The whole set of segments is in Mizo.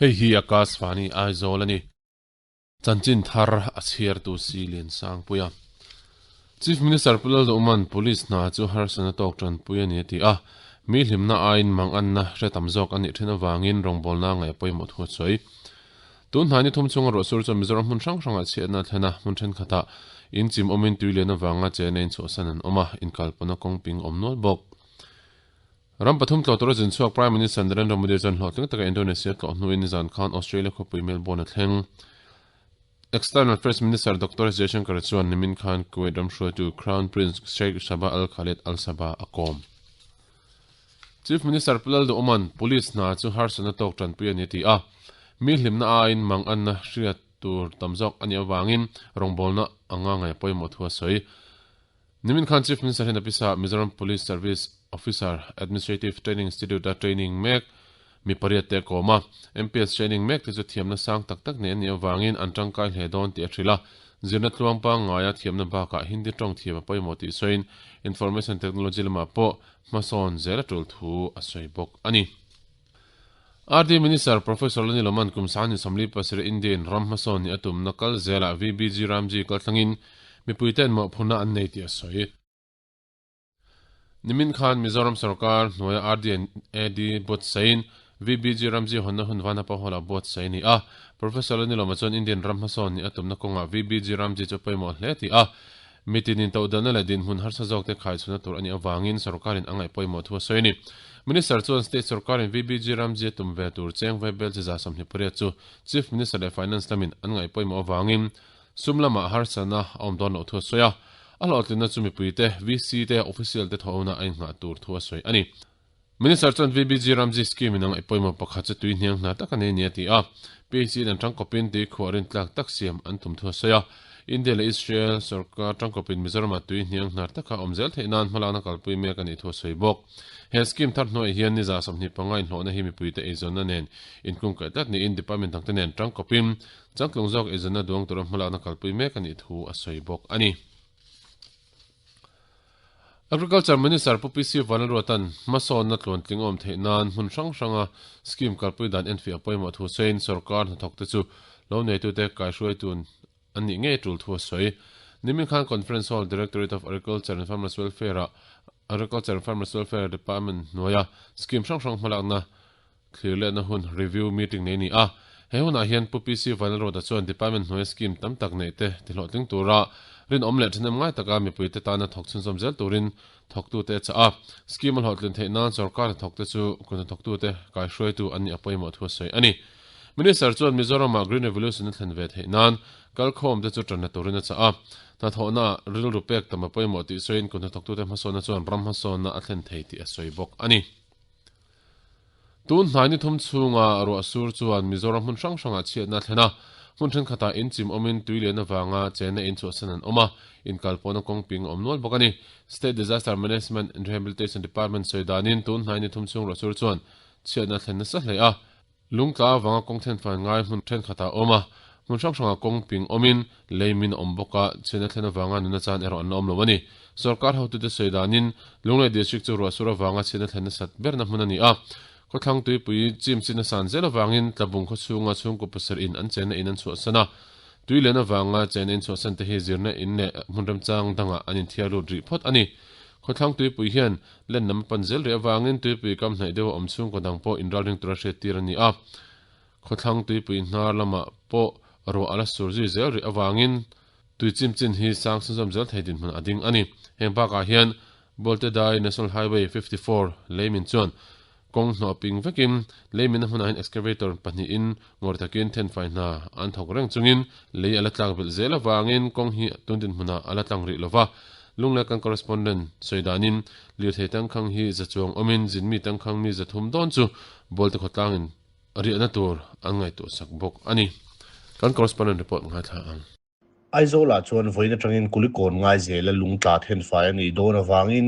Hei hi Akashvani Aizawl a ni. Chanchin thar a chhiartu si Liansangpuia. Chief Minister Pu Lalduhman Police hna chu harsatna tawk tanpui a ni a ti a, mi hlimna aiin manganna hre tam zawk a nih thin avangin rawngbawlna ngaih a pawimawh thu a sawi. Tun hnai ni thum chhunga ruahsur chuan Mizoram hmun hrang hrangah chhiatna a thlen a, hmun thenkhatah in chim awmin tui lian avanga chena in chhuahsan an awm a, inkalpawhna kawng ping awm nual bawk. Ram pathum tlawh tura zin chhuak Prime Minister Narendra Modi chuan hlawhtling taka Indonesia tlawh hnuin nizan khan Australia khawpui Melbourne a thleng. External Affairs Minister Doctor S Jaishankar chuan nimin khan Kuwait ram hruaitu Crown Prince Sheikh Sabah Al Khaled Al Sabah a kawm. Chief Minister Pu Lalduhawma'n Police hna chu harsatna tawk tanpui a ni a ti a, mi hlimna aiin manganna hriat tur tam zawk a nih avangin rawngbawlna anga ngaih a pawimawh thu a sawi. Nimin khan Chief Minister hian a pisa Mizoram Police Service Officer Administrative Training Institute-a training mek mi pariat te a kawm a. MPS training mek te chu thiamna sang tak tak nei an nih avangin an tangkai hle dawn tih a hrilh a. Zirna tluang pangngaia thiamna bakah Hindi tawng thiam a pawimawh tih sawiin Information Technology lamah pawh hmasawn zel a tul thu a sawi bawk a ni. RD Minister Professor Lani Loman kum 27 Indian ram hmasawn nih a tumna kal zelah VBG Ramji kalthlangin mipuite'n mawhphurhna an nei tih a sawi. Nimin khan Mizoram sorkar hnuaia RD and AD buatsain VBG Ramji hawnna hun Vanapa Hall-ah buatsaih a ni a. Professor Lani Lawma chuan Indian ram hmasawn nih a tumna kawngah VBG Ramji chu a pawimawh hle tih a, mitin intohdanna leh dinhmun harsa zawkte khaichhunna tur a nih avangin sorkarin a ngaih pawimawh thu a sawi a ni. Minister chuan State sorkarin VBG Ramji a tum ve tur cheng vaibel chi 28 chu Chief Minister leh Finance lamin an ngaih pawimawh avangin Sum lamah harsatna a awm dawn loh thu a sawi a, a hlawhtlinna chu mipuite, VC te, official te thawhna a inngah tur thu a sawi a ni. Minister chuan VBG Ramji scheme in a ngaih pawimawh pakhat chu tui hniang hna tak a nei a ni a ti a, PHC in an tangkawpin tui khuah rintlak tak siam an tum thu a sawi a. India leh Israel sorkar tangkawpin Mizoramah tui hniang hnar taka awm zel theih nan hmalakna kalpui mek a nih thu a sawi bawk. He scheme thar hnuaiah hian ni 25 inhlawhna hi mipuite eizawnna nen inkungkaih tlat niin department dangte nen tangkawpin Changtlung zawk eizawnna duang tura hmalakna kalpui mek a nih thu a sawi bawk a ni. Agriculture Minister Pu PC Vanlalruata'n hmasawnna tluantling awm theih nan hmun hrang hranga scheme kalpui dan enfiah a pawimawh thu sawiin sorkar hnathawkte chu lo neitute kaihruaitu an nih ngei tul thu a sawi. Nimin khan Conference Hall Directorate of Agriculture and Farmers Welfare-ah Agriculture and Farmers Welfare Department hnuaia scheme hrang hrang hmalakna Thlirlehna hun review meeting nei a ni a, he hunah hian Pu PC Vanlalruata chuan Department hnuaia scheme tam tak neih te tihlawhtling tura rinawm leh ṭhahnem ngai taka mipuite tana thawk chhunzawm zel turin thawktute a chah a. Scheme a hlawhtlin theih nan sorkar hnathawkte chu kut hnathawktute kaihruaitu an nih a pawimawh thu a sawi a ni. Minister chuan Mizoramah Green Revolution a thlen ve theih nan kalkhawmte chu ṭanna turin a chah a. Hnathawhnaah rilru pek tam a pawimawh tih sawiin kut hnathawktute hmasawnna chuan ram hmasawnna a thlen thei tih a sawi bawk a ni. Tun hnai ni thum chhunga ruah sur chuan Mizoram hmun hrang hrangah chhiatna a thlen a, hmun thenkhatah in chim awmin tui lian avanga chenna in chhuahsan an awm a, inkalpawhna kawng ping a awm nual bawk a ni. State Disaster Management and Rehabilitation Department sawi danin tun hnai ni thum chhung ruah sur chuan chhiatna a thlen nasa hle a, Lungtla avanga kawng thenfai ngai hmun thenkhatah a awm a, hmun hrang hrangah kawng ping awmin lei min a awm bawk a, chhiatna thlen avanga nuna chan erawh an la awm lo a ni. Sorkar hotute sawi danin Lunglei District chu ruahsur avanga chhiatna thlen nasat berna hmun a ni a, khawthlang tuipui chim chin a san zel avangin Tlabung khawchhunga chhungkaw pasarih in an chenna in an chhuahsan a, tui len avanga chenna in chhuahsan te hi zirna in leh hmun remchang dangah an inthiar lut rih phawt a ni. Khawthlang tuipui hian Len lam a pan zel rih avangin tuipui kam hnaih deuh a awm chhungkaw dang pawh inralring tura hriattir a ni a. Khawthlang tuipui hnar lamah pawh ruah a la sur zui zel rih avangin tui chim chin hi sang chhunzawm zel thei dinhmun a ding a ni. Heng bakah hian Boltedai National Highway 54 leimin chuan kawng hnawh ping vekin leimin a hmunah hian excavator pahnihin ngawr takin thenfai hna an thawk reng chungin lei a la tlak belh zel avangin kawng hi tun dinhmunah a la tlang rih lova. Lunglai kan correspondent sawi danin lirthei tangkhang hi za chuang awmin zinmi tangkhang mi 300 dawn chu Bawlte khawtlangin riahna tur an ngaihtuah sak bawk a ni. Kan correspondent report ngaithla ang. Aizawlah chuan vawiin atangin Kulikawn ngai zela lung tla thenfai a nih dawn avangin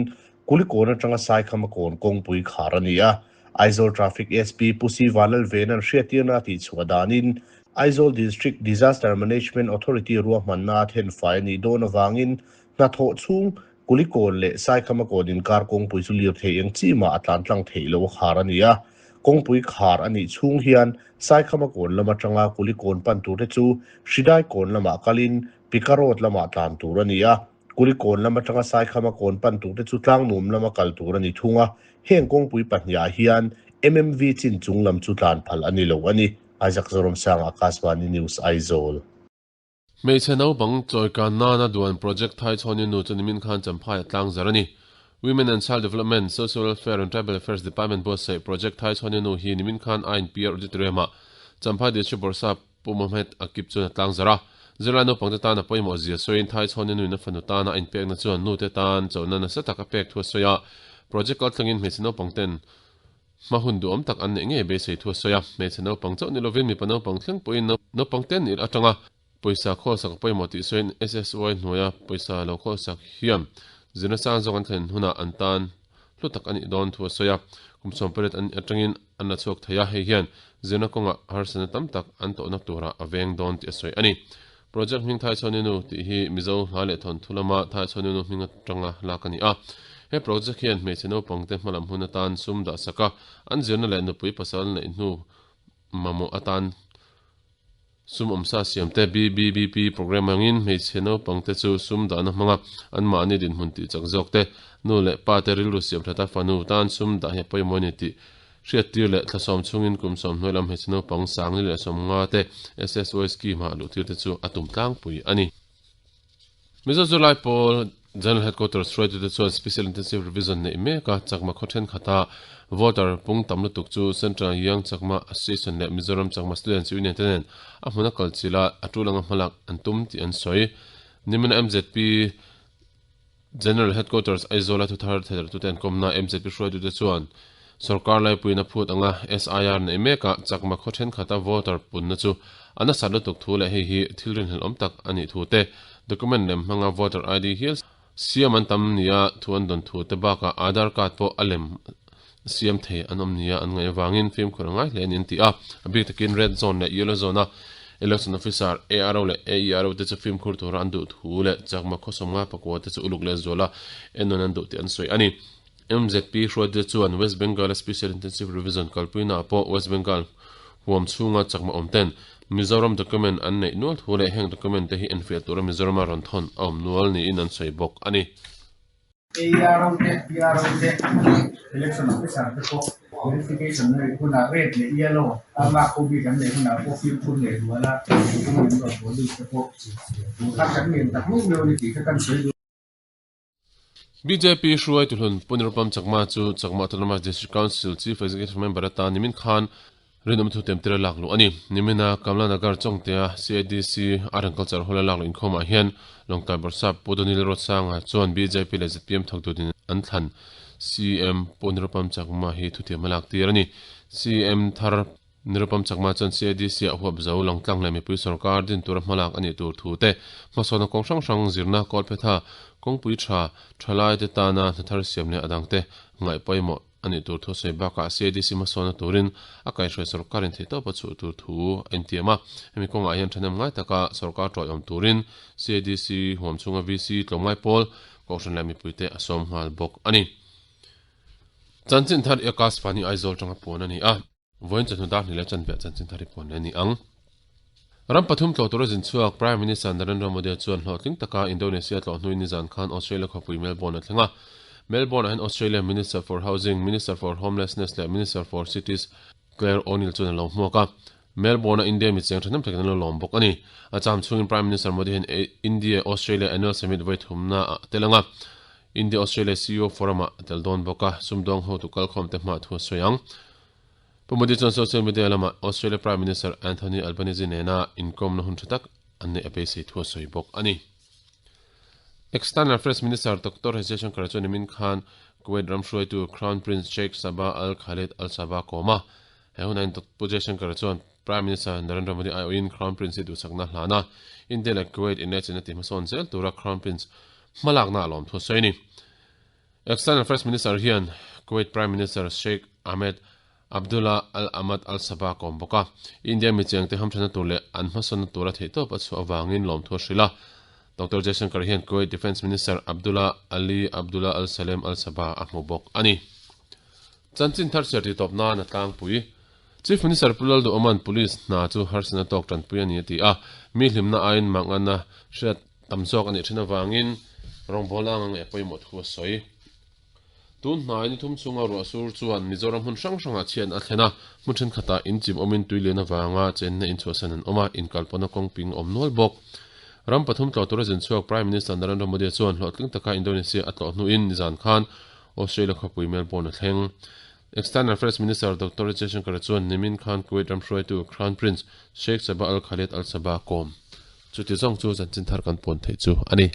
Kulikawn atanga Saikhama kawn kawngpui khar a ni a. Aizawl Traffic SP Pu Si Vanlalvena'n hriattirna a tihchhuah danin Aizawl District Disaster Management Authority ruahmanna a thenfai a nih dawn avangin hnathawh chhung Kulikawn leh Saikhama kawn inkar kawngpui chu lirthei eng chi mah a tlan tlang theih loh a khar a ni a. Kawngpui khar a nih chhung hian Saikhama kawn lam atanga Kulikawn pan turte chu Hridai kawn lamah kalin Pika Road lamah tlan tur a ni a. Kulikawn lam atanga Saikhama kawn pan turte chu Tlangnuam lama kal tur a ni thung a. Heng kawngpui pahnihah hian MMV chin chung lam chu tlan phal a ni lo a ni. Isaac Zoramsanga, Akashvani News, Aizawl. Hmeichhe naupang chawikan nana duan Project Thaichhawni nu chu nimin khan Champhai a tlang zar a ni. Women and Child Development, Social Welfare and Tribal Affairs Department buatsaih Project Thaichhawni nu hi nimin khan INPR Auditorium-ah Champhai District Bawrhsap Pu Mohammed Akib chuan a tlang zar a. Zirlai naupangte tan a pawimawh zia sawiin Thaichhawni nuin a fanu tana a inpekna chuan nute tan chona nasa tak a pek thu a sawi a. Project kalthlangin hmeichhe naupangten Hma hun duhawm tak an neih ngei beisei thu a sawi a, hmeichhe naupang chauh ni lovin mipa naupang thleng pawhin naupang te nil atanga pawisa khawlsak a pawimawh tih sawiin SSY hnuaia pawisa lo khawlsak hian zirna sang zawk an thlen hunah an tan hlu tak a nih dawn thu a sawi a. Kum 18 an atangin an la chhuak thei a, hei hian zirna kawngah harsatna tam tak an tawhna turah a veng dawn tih a sawi a ni. Project hming Thaichhawninu tih hi Mizo hla leh thawnthu lama Thaichhawninu hming atanga lak a ni a. He project hian hmeichhe naupangte hmalam hun atan sum dah sak a, an zirna leh nupui pasal neih hnu mamawh atan sum awmsa siamte BBBP program angin hmeichhe naupangte chu sum dahna hmanga anmahni dinhmun tih chak zawk te, nu leh pa te rilru siam that a fanu tan sum dah hi a pawimawh a ni tih Hriattir leh thlasawm chhungin kum 90 lam hmeichhe naupang sangli leh 50 te SSY scheme ah luhtir te chu a tum tlangpui a ni. Mizo Zirlai Pawl General Headquarters hruaitute chuan Special Intensive Revision neih mek a, Chakma khaw thenkhat a voter pung tam lutuk chu Central Young Chakma Association leh Mizoram Chakma Students Union te nen a hmun a kal chilh a, a tul anga hmalak an tum tih an sawi. Nimina MZP General Headquarters Aizawl-a thuthar theihtute an kawmna MZP hruaitute chuan sorkar laipuiin a phut anga SIR neih mekah chakma khaw thenkhat a voter punna chu a nasat lutuk thu leh hei hi thil rinhlelhawm tak a nih thu te, document lem hmanga voter ID hial siam an tam nia thu an dawn thu te bakah Aadhaar card pawh a lem siam thei an awm nia an ngaih avangin fimkhur a ngai hle a ni an ti a. A bik takin Red Zone leh Yellow Zone-a Election Officer, ARO leh AERO te chu fimkhur tura an duh thu leh chakma khawsawm nga pakua te chu uluk leh zuala ennawn an duh tih an sawi a ni. MZP hruaitute chuan West Bengal-a Special Intensive Revision kalpuinaah pawh West Bengal huam chhunga chakma awm ten Mizoram document an neih nual thu leh heng document te hi enfiah tura Mizorama rawn thawn a awm nual niin an sawi bawk a ni. ARO te, PRO te, Election Officer te pawh verification na rih hunah red leh yellow a lak ho bik an neih hunah pawh fimkhur leh zual a mipui an rawn haw lut te pawh tun kha kan ngen tak meuh meuh a ni tih kha kan sawi duh. Bjp hruaitu hlun Pu Nirupam Chakma chu Chakma Autonomous District Council Chief Executive Member atan nimin khan Rinawm thu temtir a lak luh a ni. Nimina Kamla Nagar Chawngtea CADC Art and Culture Hall a lak luh inkhawmah hian Lawngtlai Bawrhsap Pu Donil Ruatsanga chuan bjp leh zpm thawktu din an thlan CM Pu Nirupam Chakma hi thutiam a lak tir a ni. CM thar Nirupam Chakma chuan CADC ah huap zo Lawngtlang leh mipui sorkar din tura hmalak a nih tur thu te, hmasawnna kawng hrang hrang zirna kawlphetha kawngpui tha thalaite tana hna thar siam leh a dangte ngaih pawimawh A nih tur thu sawi bakah CADC hmasawnna turin a kaihhruai sorkarin theihtawp a chhuh tur thu a intiam a. Hemi kawngah hian thahnem ngai taka sorkar tawiawm turin CADC huam chhunga VC tlawmngai pawl, Kohhran leh mipuite a sawm nghal bawk a ni. Chanchin thar i Akashvani Aizawl tanga puan a ni a. Vawiin chawhnu dar hnih leh chanve ah chanchin thar hi puan leh a ni ang. Ram pathum tlawh tura zin chhuak Prime Minister Narendra Modi chuan hlawhtling taka Indonesia tlawh hnuin nizan khan Australia khawpui Melbourne a thleng a. Melbourne ah hian Australia Minister for Housing, Minister for Homelessness leh Minister for Cities Clare O'Neil chuan a lo hmuak a. Melbourne a India mi cheng thahnem takin an lo lawm bawk a ni. A cham chhungin Prime Minister Modi hian India-Australia Annual Summit vawi thumna ah a tel ang a. India-Australia CEO Forum ah a tel dawn bawk a, sumdawng hotu kalkhawmte hmah thu a sawi ang. Pu Modi chuan social media lamah Australia Prime Minister Anthony Albanese nena inkawmna hun tha tak an neih a beisei thu a sawi bawk a ni. External Affairs Minister Doctor S Jaishankar chuan nimin khan Kuwait ram hruaitu Crown Prince Sheikh Sabah Al Khaled Al Sabah kawm a. He hunah hian Pu Jaishankar chuan Prime Minister Narendra Modi aiawhin Crown Prince hi duhsakna hlan a, India leh Kuwait inlaichina tihhmasawn zel tura Crown Prince hmalakna a lawm thu a sawi a ni. External Affairs Minister hian Kuwait Prime Minister Sheikh Ahmed Abdullah Al Ahmad Al Sabah a kawm bawk a, India mi chengte hamthanna tur leh an hmasawnna tura theihtawp a chhuah avangin lawmthu a hrilh a. Doctor Jaishankar hian Kuwait Defence Minister Abdullah Ali Abdullah Al Salem Al Sabah a hmu bawk a ni. Chanchin thar chhiar tih tawp nan a tlangpui. Chief Minister Pu Lalduhawma'n Police hna chu harsatna tawk tanpui a ni a ti a, mi hlimna aiin manganna hriat tam zawk a nih thin avangin rawngbawlna anga ngaih a pawimawh thu a sawi. Tun hnai ni thum chhunga ruah sur chuan Mizoram hmun hrang hrangah chhiat a thlen a, hmun thenkhatah in chim awmin tui lian avanga chenna in chhuahsan an awm a, inkalpawhna kawngping a awm nual bawk. Ram pathum tlawh tura zin chhuak Prime Minister Narendra Modi chuan hlawhtling taka Indonesia a tlawh hnuin nizan khan Australia khawpui Melbourne a thleng. External Affairs Minister Doctor Jaishankar chuan nimin khan Kuwait ram hruaitu Crown Prince Sheikh Sabah Al Khaled Al Sabah a kawm. Chuti zawng chu chanchin thar kan puan theih chu a ni.